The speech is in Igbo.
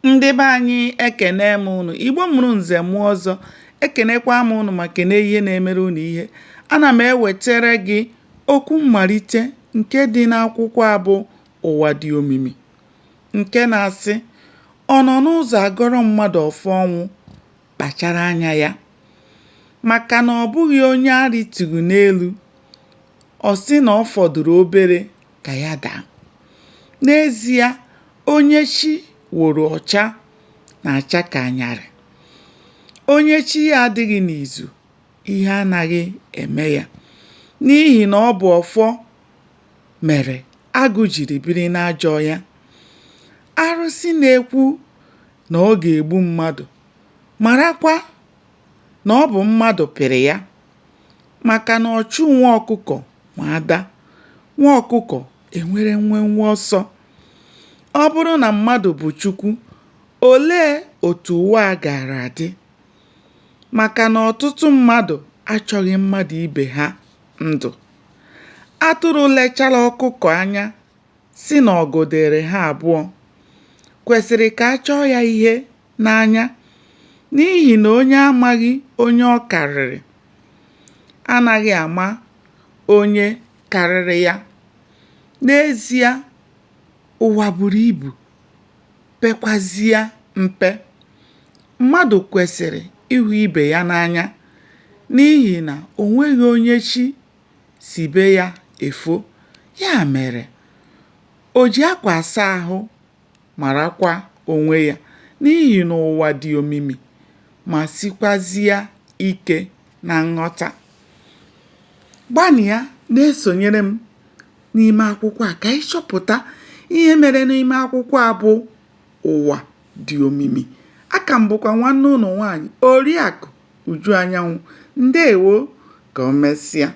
Ndị be anyị ekene m unu. Igbo mụrụ nze mụọ ọzọ, ekenekwa m unu ma kene ihe na-emere unu ihe. Ana m ewetara gị okwu mmalite nke dị n'akwụkwọ a bụ Ụwa Dị Omimi nke na-asị, ọ nọ n'ụzọ agọrọ mmadụ ọfọ ọnwụ kpachara anya ya, maka na ọ bụghị onye arịtughị n'elu, ọ sị na ọ fọdụrụ obere ka ya daa. N'ezie, onye chi woro ọcha na-acha ka anyarị. Onye chi ya adịghị n'izu, ihe anaghị eme ya. N'ihi na ọ bụ ọfọ mere agụ jiri biri n'ajọ ọhịa. Arụsị na-ekwu na ọ ga-egbu mmadụ, marakwa na ọ bụ mmadụ pịrị ya. Maka na ọchụ nwa ọkụkọ nwe ada, nwa ọkụkọ enwere nwenwe ọsọ. Ọ bụrụ na mmadụ bụ Chukwu, olee otu ụwa a gaara adị? Maka na ọtụtụ mmadụ achọghị mmadụ ibe ha ndụ. Atụrụ lechara ọkụkọ anya sị na ọgụ dịịrị ha abụọ, kwesịrị ka a chọọ ya ihe n'anya n'ihi na onye amaghị onye ọ karịrị anaghị ama onye karịrị ya. N'ezie, ụwa buru ibu, pekwazịa mpe. Mmadụ kwesịrị ịhụ ibe ya n'anya n'ihi na o nweghị onye chi si be ya efo. Ya mere, o ji akwa asa ahụ marakwa onwe ya n'ihi na ụwa dị omimi ma sikwazịa ike na nghọta. Gbanịa na-esonyere m n'ime akwụkwọ a ka ị chọpụta ihe mere n'ime akwụkwọ a bụ Ụwa Dị Omimi. Aka m bụkwa nwanne unu nwaanyị, Oriakụ Uju Anyanwụ. Ndewo, ka o mesịa.